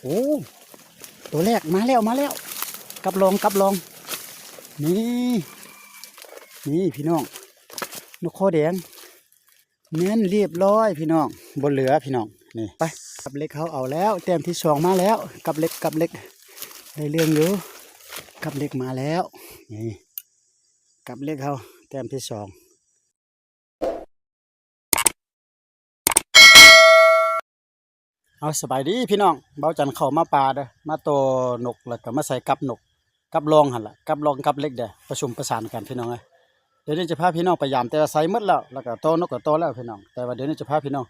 ໂອ້ ຕົວແລກມາແລ້ວ ມາແລ້ວ ກັບລອງ ກັບລອງ ນີ້ ນີ້ພີ່ນ້ອງ ນົກຄໍແດງ ແມ່ນ ລຽບຮ້ອຍພີ່ນ້ອງ ບໍ່ເຫຼືອພີ່ນ້ອງ ນີ້ ໄປ ກັບເຫຼັກເຮົາເອົາແລ້ວ ແຕ້ມທີສອງມາແລ້ວ ກັບເຫຼັກ ກັບເຫຼັກ ໄດ້ເລື່ອງຢູ່ ກັບເຫຼັກມາແລ້ວ ນີ້ ກັບເຫຼັກເຮົາແຕ້ມທີສອງ. ເອົາ ສະບາຍດີພີ່ນ້ອງ ເບົາຈັນເຂົ້າມາປ່າເດີ້ ມາຕໍ່ນົກ ແລ້ວກໍມາໃສ່ກັບນົກ ກັບລອງຫັ້ນລະ ກັບລອງກັບເຫຼັກເດີ້ ປະສົມປະສານກັນພີ່ນ້ອງເອີຍ. ດຽວນີ້ຈະພາພີ່ນ້ອງໄປຢາມແຕ່ລະໄຊໝົດແລ້ວ ແລ້ວກໍຕໍ່ນົກກໍຕໍ່ແລ້ວພີ່ນ້ອງ ແຕ່ວ່າດຽວນີ້ຈະພາພີ່ນ້ອງ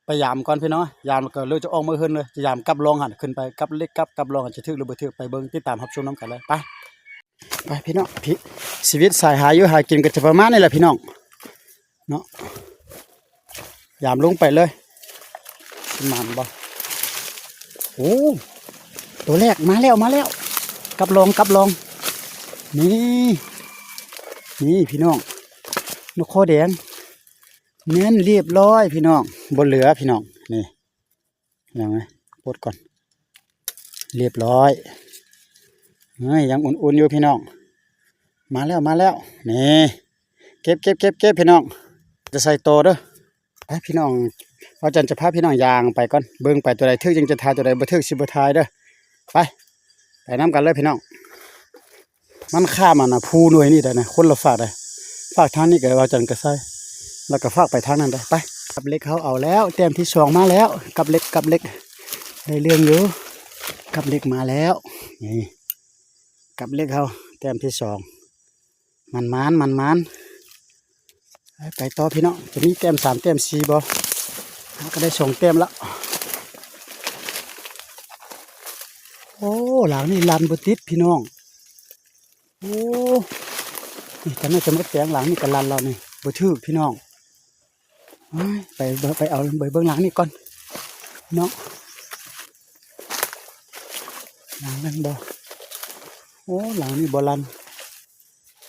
ໄປຢາມກ່ອນພີ່ນ້ອງ ຢາມແລ້ວກໍເລີຍຈະອອກເມືອເຮືອນເລີຍ ຈະຢາມກັບລອງຫັ້ນ ຂຶ້ນໄປກັບເຫຼັກກັບ ກັບລອງຫັ້ນ ຈະຖືກຫຼືບໍ່ຖືກ ໄປເບິ່ງ ຕິດຕາມຮັບຊົມນຳກັນເລີຍ ໄປ ໄປພີ່ນ້ອງ ພີ້ ຊີວິດສາຍຫາຢູ່ຫາກິນກໍຈະປະມານນີ້ແຫຼະພີ່ນ້ອງ ເນາະ ຢາມລົງໄປເລີຍ ຊິໝານບໍ່? ໂອ້ ຕົວແລກມາແລ້ວ ມາແລ້ວ ກັບລອງ ກັບລອງ ນີ້ ນີ້ພີ່ນ້ອງ ນົກຄໍແດງ ແມ່ນ ລຽບຮ້ອຍພີ່ນ້ອງ ບໍ່ເຫຼືອພີ່ນ້ອງ ນີ້ ພີ່ນ້ອງເອີຍ ປົດກ່ອນ ລຽບຮ້ອຍ ເອີຍ ຍັງອຸ່ນໆຢູ່ພີ່ນ້ອງ ມາແລ້ວ ມາແລ້ວ ນີ້ ເກັບ ເກັບ ເກັບ ເກັບພີ່ນ້ອງ ຈະໃສ່ຕໍ່ເດີ້ ໄປພີ່ນ້ອງ ເບົາຈັນຈະພາພີ່ນ້ອງຍ່າງໄປກ່ອນ ເບິ່ງໄປ ຕົວໃດຖືກຈຶ່ງຈະຖ່າຍ ຕົວໃດບໍ່ຖືກຊິບໍ່ຖ່າຍເດີ້ ໄປ ໄປນຳກັນເລີຍພີ່ນ້ອງ. ມັນຂ້າມອັນນະພູໜ່ວຍນີ້ໄດ້ນະ ຄົນລະຟາກໄດ້ ຟາກທາງນີ້ກໍເວົ້າຈັນກະໄຊ ແລ້ວກໍຟາກໄປທາງນັ້ນໄດ້ ໄປ ກັບເຫຼັກເຮົາເອົາແລ້ວ ແຕ້ມທີສອງມາແລ້ວ ກັບເຫຼັກ ກັບເຫຼັກ ໄດ້ເລື່ອງຢູ່ ກັບເຫຼັກມາແລ້ວ ນີ້ ກັບເຫຼັກເຮົາແຕ້ມທີສອງ ໝານໆ ໝານໆ ໄປ ໄປຕໍ່ພີ່ນ້ອງ ຈະມີແຕ້ມສາມແຕ້ມສີ່ບໍ່ ຫາກໍໄດ້ສອງແຕ້ມລະ ໂອ້ ຫຼັງນີ້ລັ່ນບໍ່ຕິດພີ່ນ້ອງ ໂອ້ ນີ້ ຕອນນັ້ນຈະໝົດແປງ ຫຼັງນີ້ກໍລັ່ນແລ້ວນີ້ ບໍ່ຖືກພີ່ນ້ອງ ໂອ້ຍ ໄປ ໄປເອົາ ໄປເບິ່ງຫຼັງນີ້ກ່ອນເນາະ ຫຼັງນັ້ນບໍ່ ໂອ້ ຫຼັງນີ້ບໍ່ລັ່ນ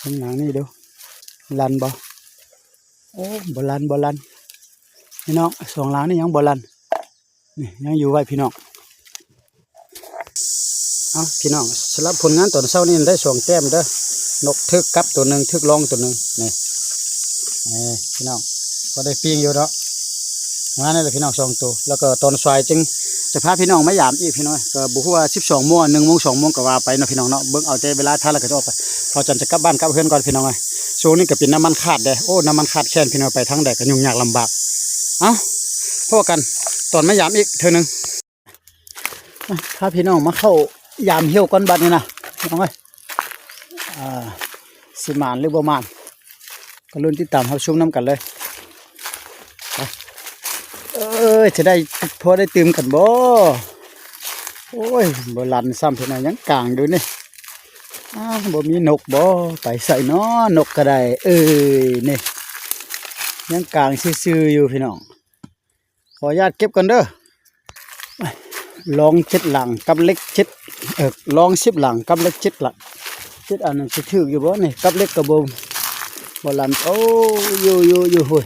ເບິ່ງຫຼັງນີ້ດູ ລັ່ນບໍ່ ໂອ້ ບໍ່ລັ່ນ ບໍ່ລັ່ນ ພີ່ນ້ອງ ສອງຫຼັງນີ້ຍັງບໍ່ລັ່ນ ນີ້ ຍັງຢູ່ໄວ້ພີ່ນ້ອງ ເອົາ ພີ່ນ້ອງ ສຳລັບຜົນງານຕອນເຊົ້ານີ້ໄດ້ສອງແຕ້ມເດີ້ ນົກຖືກກັບຕົວໜຶ່ງ ຖືກລອງຕົວໜຶ່ງ ນີ້ ເອີ ພີ່ນ້ອງ ພໍໄດ້ປີ້ງຢູ່ເນາະ ປະມານນີ້ແຫຼະພີ່ນ້ອງ ສອງໂຕ ແລ້ວກໍຕອນສາຍຈຶ່ງຈະພາພີ່ນ້ອງມາຢາມອີກພີ່ນ້ອງ ກໍບໍ່ຮູ້ວ່າສິບສອງໂມງ ໜຶ່ງໂມງ ສອງໂມງກໍວ່າໄປເນາະພີ່ນ້ອງເນາະ ເບິ່ງເອົາແຕ່ເວລາ ຖ້າແລ້ວກໍຈະອອກໄປ ເຮົາຈັນຈະກັບບ້ານກັບເຮືອນກ່ອນພີ່ນ້ອງເອີຍ ຊ່ວງນີ້ກໍເປັນນ້ຳມັນຂາດເດ້ ໂອ້ ນ້ຳມັນຂາດແຄນພີ່ນ້ອງ ໄປທາງໃດກໍຫຍຸ້ງຍາກລຳບາກ ເອົ້າ ພໍ້ກັນຕອນມາຢາມອີກເທື່ອໜຶ່ງ ພາພີ່ນ້ອງມາເຂົ້າຢາມຫ່ຽວກ່ອນບັດນີ້ນະ ພີ່ນ້ອງເອີຍ ອ່າ ຊິໝານຫຼືບໍ່ໝານ ກໍລຸ້ນຕິດຕາມຮັບຊົມນຳກັນເລີຍ ເອີຍ ຈະໄດ້ພໍໄດ້ຕື່ມກັນບໍ່? ໂອ້ຍ ບໍ່ລັ່ນຊ້ຳພີ່ນ້ອງ ຍັງກາງຢູ່ນີ້ ອ້າ ບໍ່ມີນົກບໍ່? ໄປໃສນໍ ນົກກໍໄດ້ ເອີຍ ນີ້ ຍັງກາງຊື່ໆຢູ່ພີ່ນ້ອງ ຂໍອະນຸຍາດເກັບກ່ອນເດີ້ ລອງເຈັດຫຼັງກັບເຫຼັກເຈັດ ເອີ ລອງສິບຫຼັງກັບເຫຼັກເຈັດຫຼັງ ເຈັດອັນນັ້ນຊິຖືກຢູ່ບໍ່ນີ້ ກັບເຫຼັກກໍບໍ່ ບໍ່ລັ່ນ ໂອ້ ຢູ່ ຢູ່ ຢູ່ ໂອ້ຍ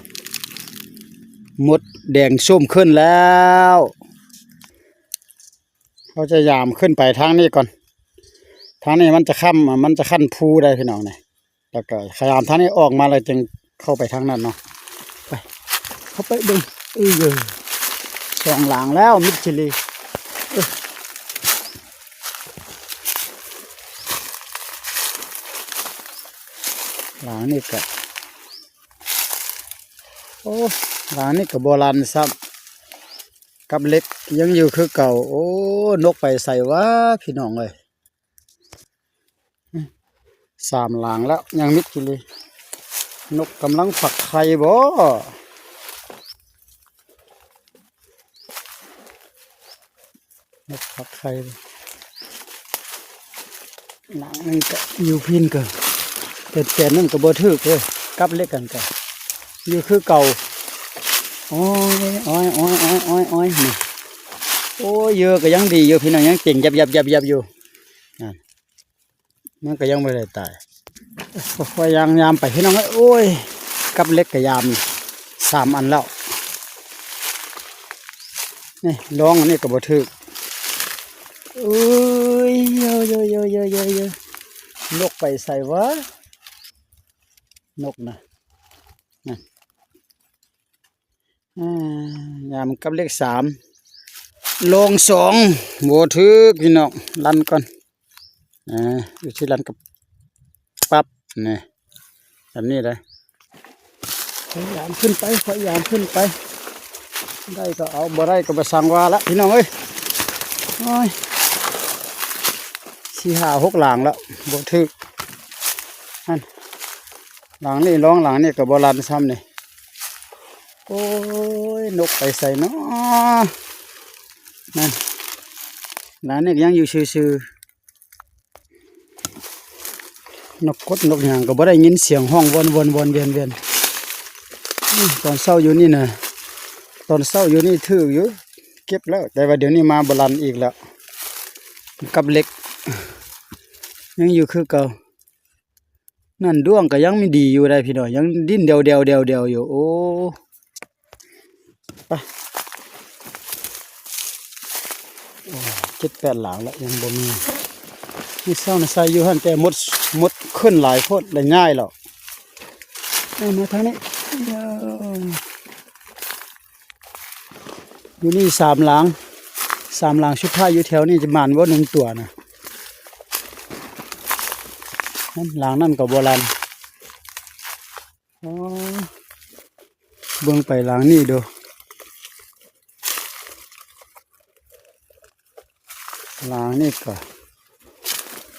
ມົດແດງສົ້ມຂຶ້ນແລ້ວ ເຮົາຈະຢາມຂຶ້ນໄປທາງນີ້ກ່ອນ ທາງນີ້ມັນຈະຄ້ຳ ມັນຈະຂັ້ນພູໄດ໋ພີ່ນ້ອງນີ້ ແລ້ວກໍຂະຫຍາມທາງນີ້ອອກມາ ແລ້ວຈຶ່ງເຂົ້າໄປທາງນັ້ນເນາະ ໄປ ເຂົ້າໄປເບິ່ງ ເອີ ສອງຫຼັງແລ້ວ ມິດຊີລີ ເອີ ຫຼັງນີ້ກໍ ໂອ້ ຫຼັງນີ້ກໍບໍ່ລັ່ນຊ້ຳ ກັບເຫຼັກຍັງຢູ່ຄືເກົ່າ ໂອ້ ນົກໄປໃສຫວາ ພີ່ນ້ອງເອີຍ ສາມຫຼັງແລ້ວ ຍັງມິດຢູ່ເລີຍ ນົກກຳລັງຟັກໄຂ່ບໍ? ນົກຟັກໄຂ່ ຫຼັງໜຶ່ງກະຢູ່ພີ້ນກະ ແຕ່ແຕ່ນັ້ນກະບໍ່ຖືກເດ້ ກັບເຫຼັກຫັ້ນກະຢູ່ຄືເກົ່າ ໂອ້ຍ ໂອ້ຍ ໂອ້ຍ ນີ້ ໂອ້ຍ ເຫຍື່ອກະຍັງດີຢູ່ພີ່ນ້ອງ ຍັງເຕັງຍັບໆໆຢູ່ ນັ້ນ ມັນກໍຍັງບໍ່ໄດ້ຕາຍ ຄ່ອຍໆ ຍ່າງຍາມໄປພີ່ນ້ອງເອີຍ. ໂອ້ຍ ກັບເຫຼັກກໍຍາມສາມອັນແລ້ວ. ນີ້ລອງອັນນີ້ກໍບໍ່ຖືກ. ເອີຍ ໂຢໆໆໆໆ ນົກໄປໃສວະ? ນົກນະ ນັ້ນ. ອ່າ ຍາມກັບເຫຼັກສາມ ລອງສອງ ບໍ່ຖືກພີ່ນ້ອງ. ລັນກ່ອນ ອ່າ ຢູ່ທີ່ລັນກັບປັບ ນີ້ ແບບນີ້ເດ້. ພະຍາຍາມຂຶ້ນໄປ ພະຍາຍາມຂຶ້ນໄປ ໄດ້ກໍເອົາ ບໍ່ໄດ້ກໍບໍ່ ຊ່າງວ່າລະພີ່ນ້ອງເອີຍ. ໂອ້ຍ ສີ່ຫ້າຫົກຫຼັງແລ້ວ ບໍ່ຖືກ. ຫັ້ນ ຫຼັງນີ້ລອງ ຫຼັງນີ້ກໍບໍ່ລັນຊ້ຳນີ້. ໂອ້ຍ ນົກໄປໃສເນາະ? ນັ້ນ ຫຼານນີ້ກໍຍັງຢູ່ຊື່ໆ. ນົກກົດນົກຫຍັງກໍບໍ່ໄດ້ຍິນສຽງຮ້ອງວອນໆໆ ວຽນໆ. ອືມ ຕອນເຊົ້າຢູ່ນີ້ນະ ຕອນເຊົ້າຢູ່ນີ້ຖືກຢູ່ ເກັບແລ້ວ ແຕ່ວ່າດຽວນີ້ມາບໍ່ລັນອີກແລ້ວ. ກັບເຫຼັກ ຍັງຢູ່ຄືເກົ່າ. ນັ້ນ ດ້ວງກໍຍັງມີດີຢູ່ໄດ໋ພີ່ນ້ອງ ຍັງດີ້ນແດວໆໆຢູ່. ໂອ້ ໄປ ໂອ້ ເຈັດແປດຫຼັງແລ້ວ ຍັງບໍ່ມີ. ມື້ເຊົ້ານະໃສ່ຢູ່ຫັ້ນ ແຕ່ມົດ ມົດຂຶ້ນຫຼາຍໂພດ ລະຍ້າຍແລ້ວ. ເອົາມາທາງນີ້ ເອີ ຢູ່ນີ້ສາມຫຼັງ ສາມຫຼັງສຸດທ້າຍຢູ່ແຖວນີ້ຈະໝານບໍ່ ໜຶ່ງຕົວນະ. ນັ້ນ ຫຼັງນັ້ນກໍບໍ່ລັນ. ອໍ ເບິ່ງໄປຫຼັງນີ້ດູ. ຫຼັງນີ້ກໍ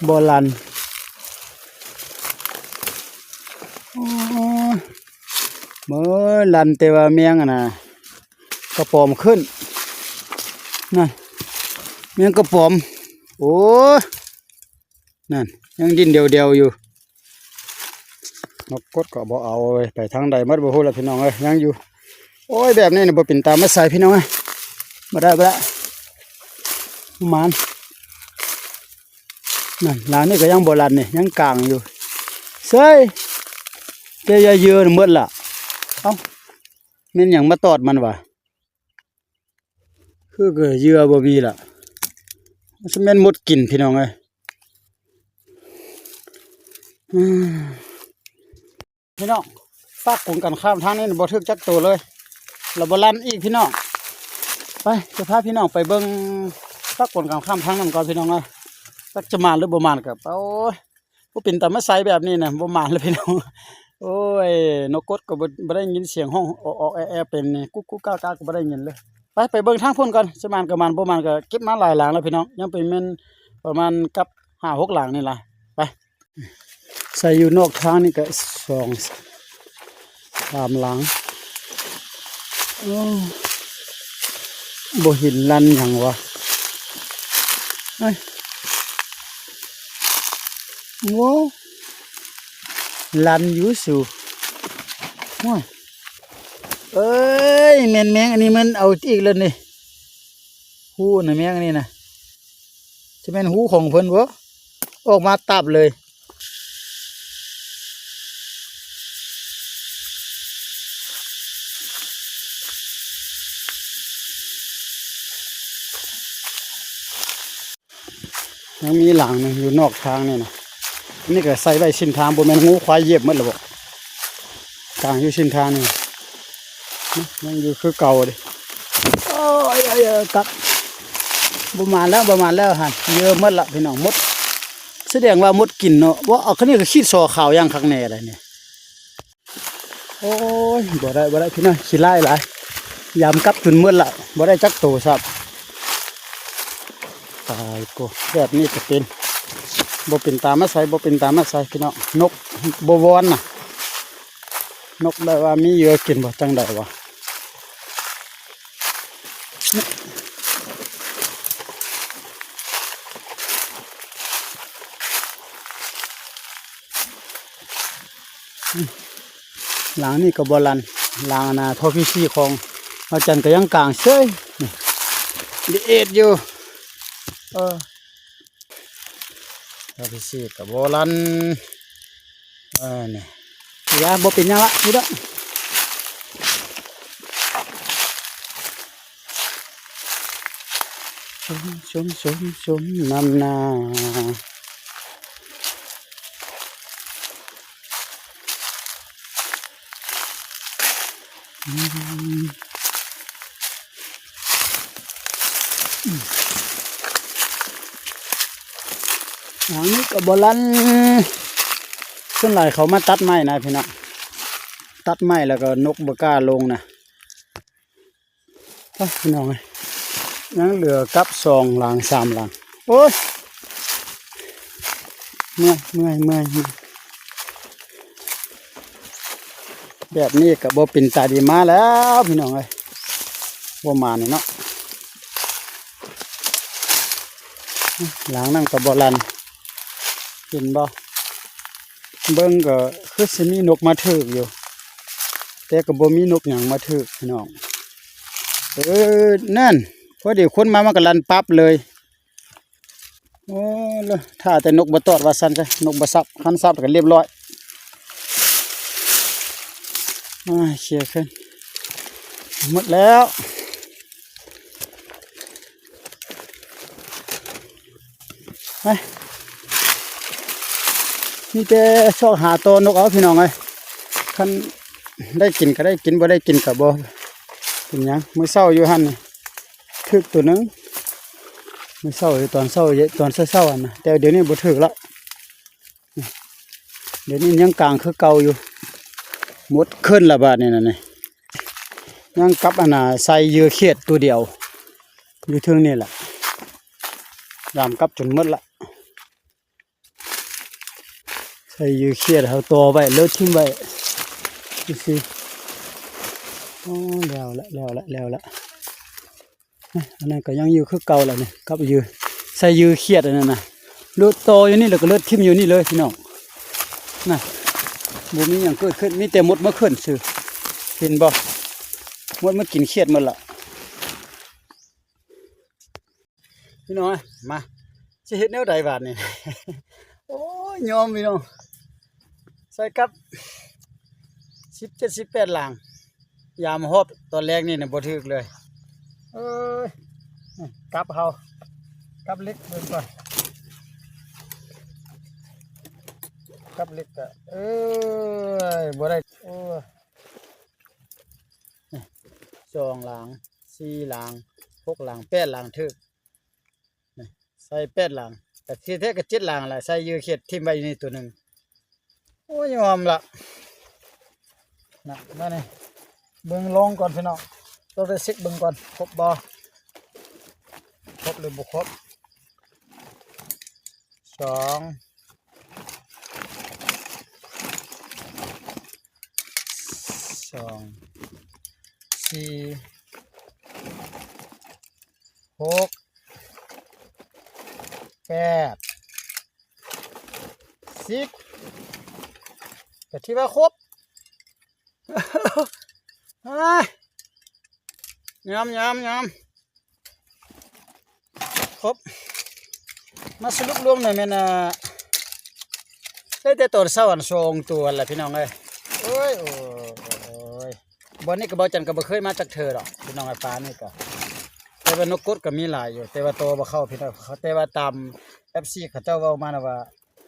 ບໍ່ລັນ. ໂອ້ຍ ເມີລັນແຕ່ວ່າແມງອັນນະ ກະປອມຂຶ້ນ. ນັ້ນ ແມງກະປອມ. ໂອ້ຍ ນັ້ນ ຍັງດີ້ນແດວໆຢູ່. ນົກກົດກໍບໍ່ເອົາເວີຍ ໄປທາງໃດໝົດບໍ່ຮູ້ລະພີ່ນ້ອງເອີຍ ຍັງຢູ່. ໂອ້ຍ ແບບນີ້ນະບໍ່ເປັນຕາມາໃສ່ພີ່ນ້ອງເອີຍ ບໍ່ໄດ້ ບໍ່ໄດ້ ປະມານ. ນັ້ນ ຫຼັງນີ້ກໍຍັງບໍ່ລັນນີ້ ຍັງກາງຢູ່ເສີຍ. ແຕ່ຢາເຫຍື່ອໝົດລະ. ເອົ້າ ແມ່ນຫຍັງມາຕອດມັນວະ? ຄືເຫຍື່ອບໍ່ມີລະ ມັນຊິແມ່ນມົດກິນພີ່ນ້ອງເອີຍ. ອືມ ພີ່ນ້ອງ ຟາກກົງກັນຂ້າມທາງນີ້ບໍ່ຖືກຈັກໂຕເລີຍ ລະບໍ່ລັນອີກພີ່ນ້ອງ. ໄປ ຈະພາພີ່ນ້ອງໄປເບິ່ງຟາກກົງກັນຂ້າມທາງນັ້ນກ່ອນພີ່ນ້ອງເອີຍ. ຈັກຈະມານຫຼືບໍ່ມານກໍ ໂອ້ຍ ບໍ່ເປັນຕາມາໃສ່ແບບນີ້ນະ ບໍ່ໝານເລີຍພີ່ນ້ອງ. ໂອ້ຍ ນົກກົດກໍບໍ່ ບໍ່ໄດ້ຍິນສຽງຮ້ອງອອກໆແອະໆ ເປັນກຸກໆກາກໆ ກໍບໍ່ໄດ້ຍິນເລີຍ. ໄປ ໄປເບິ່ງທາງພຸ້ນກ່ອນ ຊິໝານກໍໝານ ບໍ່ໝານກໍເກັບມາຫຼາຍຫຼັງແລ້ວພີ່ນ້ອງ ຍັງໄປແມ່ນປະມານກັບຫ້າຫົກຫຼັງນີ້ລະ. ໄປ ໃສ່ຢູ່ນອກທາງນີ້ກໍສອງ ສາມຫຼັງ. ໂອ້ ບໍ່ເຫັນລັນຫຍັງວະ. ເອີຍ ໂອ້ ລັນຢູ່ສູ. ໂອ້ຍ ເອີຍ ແມ່ນແມງອັນນີ້ມັນເອົາອີກແລ້ວນີ້. ຮູນະ ແມງອັນນີ້ນະ ຈະແມ່ນຮູຂອງເພິ່ນບໍ່? ອອກມາຕັບເລີຍ. ຍັງມີຫຼັງໜຶ່ງຢູ່ນອກທາງນີ້ນະ. ອັນນີ້ກໍໃສ່ໄວ້ເສັ້ນທາງ ບໍ່ແມ່ນງູຄວາຍຢຽບໝົດລະບໍ? ກາງຢູ່ເສັ້ນທາງນີ້ ຍັງຢູ່ຄືເກົ່າເດ້. ໂອ້ຍ ກັບ ບໍ່ມານແລ້ວ ບໍ່ມານແລ້ວຫັ້ນ ເຫຍື່ອໝົດລະພີ່ນ້ອງ ໝົດ ສະແດງວ່າໝົດກິນເນາະ. ບໍ່ ເອົາ ຄັນນີ້ກໍຂີດສໍຂາວຢ່າງຄັກແນ່ໄດ໋ນີ້. ໂອ້ຍ ບໍ່ໄດ້ ບໍ່ໄດ້ພີ່ນ້ອງ ຂີ້ຮ້າຍຫຼາຍ ຍາມກັບຈົນໝົດລະ ບໍ່ໄດ້ຈັກໂຕຊ້ຳ. ຕາຍໂກ ແບບນີ້ກໍເປັນ ບໍ່ເປັນຕາມາໃສ່ ບໍ່ເປັນຕາມາໃສ່ພີ່ນ້ອງ. ນົກບໍ່ວອນນະ ນົກແບບວ່າມີເຫຍື່ອກິນບໍ່ ຈັ່ງໃດວະ. ຫຼັງນີ້ກໍບໍ່ລັນ ຫຼັງອັນນາ ທໍ່ພີຊີຂອງອາຈານກໍຍັງກາງເສີຍ ນີ້ ດີເອດຢູ່. ເອີ ທໍ່ພີຊີກໍບໍ່ລັນ. ເອີ ນີ້ ຢ່າ ບໍ່ເປັນຫຍັງລະ ນີ້ເດີ ຊົມ ຊົມ ຊົມ ຊົມນຳນາ. ອືມ ອັນນີ້ກໍບໍ່ລັ່ນ ສ່ວນຫຼາຍເຂົາມາຕັດໄມ້ນະພີ່ນ້ອງ ຕັດໄມ້ແລ້ວກໍນົກບໍ່ກ້າລົງນະ. ໄປພີ່ນ້ອງເອີຍ ຍັງເຫຼືອກັບສອງຫຼັງສາມຫຼັງ. ໂອ້ຍ ເມື່ອຍ ເມື່ອຍ ເມື່ອຍ ເມື່ອຍ ແບບນີ້ກໍບໍ່ເປັນຕາດີມາແລ້ວພີ່ນ້ອງເອີຍ ບໍ່ມານີ້ເນາະ. ຫຼັງນັ້ນກໍບໍ່ລັ່ນ ເຫັນບໍ່? ເບິ່ງກໍຄືຊິມີນົກມາຖືກຢູ່ ແຕ່ກໍບໍ່ມີນົກຫຍັງມາຖືກພີ່ນ້ອງ. ເອີ ນັ້ນ ພໍດີຄົນມາ ມັນກໍລັ່ນປັບເລີຍ. ໂອ້ ຖ້າແຕ່ນົກບໍ່ຕອດວ່າຊັ້ນຊະ ນົກບໍ່ສັບ ຄັນສັບກໍລຽບຮ້ອຍ. ອາ ເຄຍຂຶ້ນ ໝົດແລ້ວ. ໄປ ມີແຕ່ຊອກຫາຕໍ່ນົກເອົາພີ່ນ້ອງເອີຍ ຄັນໄດ້ກິນກໍໄດ້ກິນ ບໍ່ໄດ້ກິນກໍບໍ່ເປັນຫຍັງ. ມື້ເຊົ້າຢູ່ຫັ້ນຖືກໂຕໜຶ່ງ ມື້ເຊົ້າ ຕອນເຊົ້າ ຕອນເຊົ້າໆຫັ້ນນະ ແຕ່ດຽວນີ້ບໍ່ຖືກແລ້ວ. ດຽວນີ້ຍັງກາງຄືເກົ່າຢູ່ ໝົດຂຶ້ນລະບາດນີ້ນະ. ນີ້ຍັງກັບອັນນ່າ ໃສ່ເຫຍື່ອຂຽດໂຕດຽວຢູ່ເທິງນີ້ແຫຼະ ຢາມກັບຈົນໝົດລະ. ໃສ່ເຫຍື່ອຂຽດ ເຮົາຕໍ່ໄວ້ ເລີດຖິ້ມໄວ້ຊື່ໆ. ໂອ້ ແລ້ວລະ ແລ້ວລະ ແລ້ວລະ. ອັນນັ້ນກໍຍັງຢູ່ຄືເກົ່າລະນີ້ ກັບເຫຍື່ອ ໃສ່ເຫຍື່ອຂຽດອັນນັ້ນນະ ເລີດຕໍ່ຢູ່ນີ້ ແລ້ວກໍເລີດຖິ້ມຢູ່ນີ້ເລີຍພີ່ນ້ອງ. ນະ ບໍ່ມີຫຍັງເກີດຂຶ້ນ ມີແຕ່ມົດມາຂຶ້ນຊື່ ເຫັນບໍ່? ມົດມາກິນຂຽດໝົດລະ. ພີ່ນ້ອງເອີຍ ມາ ຊິເຮັດແນວໃດບາດນີ້? ໂອ້ຍ ຍອມພີ່ນ້ອງ ໃສ່ກັບສິບເຈັດ ສິບແປດຫຼັງ ຍາມຮອບຕອນແລກນີ້ນະ ບໍ່ຖືກເລີຍ. ເອີຍ ກັບເຮົາ ກັບເຫຼັກເບິ່ງກ່ອນ ກັບເຫຼັກກະ ເອີຍ ບໍ່ໄດ້ ໂອ້ຍ ສອງຫຼັງ ສີ່ຫຼັງ ຫົກຫຼັງ ແປດຫຼັງຖືກ ໃສ່ແປດຫຼັງ ກະທີ່ແທ້ກະເຈັດຫຼັງລະ ໃສ່ເຫຍື່ອຂຽດຖິ້ມໄວ້ຢູ່ນີ້ໂຕໜຶ່ງ. ໂອ້ຍ ຍອມລະ ນະ ມານີ້ ເບິ່ງລອງກ່ອນພີ່ນ້ອງ ຕ້ອງໄດ້ເຊັກເບິ່ງກ່ອນ ຄົບບໍ່ ຄົບຫຼືບໍ່ຄົບ. ສອງ ສອງ ສີ່ ຫົກ ແປດ ສິບ ກະຖືວ່າຄົບ. ຍອມ ຍອມ ຍອມ ຄົບ ມາສະຫຼຸບລວມໜ້ອຍແມ່ນ ອ່າ ໄດ້ແຕ່ຕອນເຊົ້າອັນສອງໂຕຫັ້ນລະພີ່ນ້ອງເອີຍ. ໂອ້ຍ ໂອ້ຍ ບ່ອນນີ້ກະເບົາຈັນກະບໍ່ເຄີຍມາຈັກເທື່ອດອກພີ່ນ້ອງເອີຍ ປານີ້ກະ ແຕ່ວ່ານົກກົດກະມີຫຼາຍຢູ່ ແຕ່ວ່າຕໍ່ບໍ່ເຂົ້າພີ່ນ້ອງ. ແຕ່ວ່າຕາມເອັຟຊີເຂົາເຈົ້າເວົ້າມານະວ່າ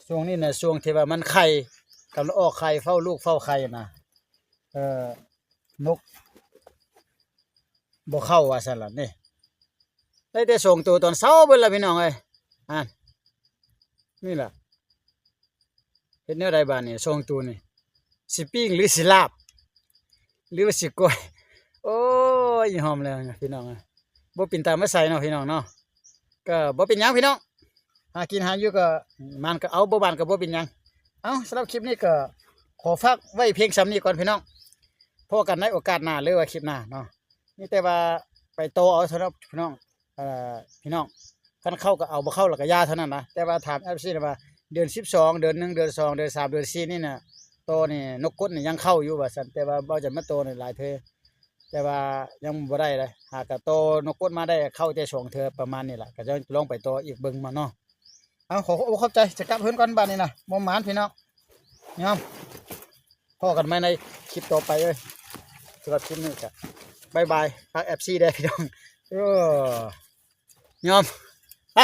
ຊ່ວງນີ້ນະ ຊ່ວງທີ່ວ່າມັນໄຂ່ ກຳລັງອອກໄຂ່ ເຝົ້າລູກເຝົ້າໄຂ່ນະ ເອີ ນົກບໍ່ເຂົ້າວ່າຊັ້ນລະນີ້. ໄດ້ແຕ່ສອງໂຕຕອນເຊົ້າເບິດລະພີ່ນ້ອງເອີຍ. ຫັ້ນ ນີ້ລະ ເຮັດແນວໃດບາດນີ້ ສອງໂຕນີ້ ຊິປີ້ງຫຼືຊິລາບ ຫຼືວ່າຊິກ້ອຍ? ໂອ້ຍ ຫອມແລ້ວພີ່ນ້ອງເອີຍ ບໍ່ເປັນຕາມາໃສ່ເນາະພີ່ນ້ອງເນາະ. ກະບໍ່ເປັນຫຍັງພີ່ນ້ອງ ຫາກິນຫາຢູ່ ກະໝານກະເອົາ ບໍ່ໝານກະບໍ່ເປັນຫຍັງ. ເອົ້າ ສຳລັບຄລິບນີ້ກະຂໍຝາກໄວ້ພຽງສ່ຳນີ້ກ່ອນພີ່ນ້ອງ ພໍ້ກັນໃນໂອກາດໜ້າ ຫຼືວ່າຄລິບໜ້າເນາະ. ມີແຕ່ວ່າໄປຕໍ່ເອົາເທົ່ານັ້ນພີ່ນ້ອງ ເອີ ພີ່ນ້ອງ ຄັນເຂົ້າກະເອົາ ບໍ່ເຂົ້າລະກະຢ່າເທົ່ານັ້ນນະ. ແຕ່ວ່າຖາມເອັຟຊີນະວ່າ ເດືອນສິບສອງ ເດືອນໜຶ່ງ ເດືອນສອງ ເດືອນສາມ ເດືອນສີ່ນີ້ນະ ຕໍ່ນີ້ນົກກົດນີ້ຍັງເຂົ້າຢູ່ວ່າຊັ້ນ ແຕ່ວ່າເບົາຈັນມາຕໍ່ນີ້ຫຼາຍເທື່ອ ແຕ່ວ່າຍັງບໍ່ໄດ້ເລີຍ ຫາກະຕໍ່ນົກກົດມາໄດ້ ເຂົ້າແຕ່ສອງເທື່ອປະມານນີ້ລະ ກະຈະລອງໄປຕໍ່ອີກເບິ່ງມາເນາະ. ເອົາ ຂໍຂອບໃຈ ຈະກັບເຮືອນກ່ອນບາດນີ້ນະ ບໍ່ໝານພີ່ນ້ອງ ຍອມ. ພໍ້ກັນໃໝ່ໃນຄລິບຕໍ່ໄປເອີຍ. ສຳລັບຄລິບນີ້ກະບາຍບາຍ ຝາກເອັຟຊີແດ່ພີ່ນ້ອງ. ເອີ ຍອມ ໄປ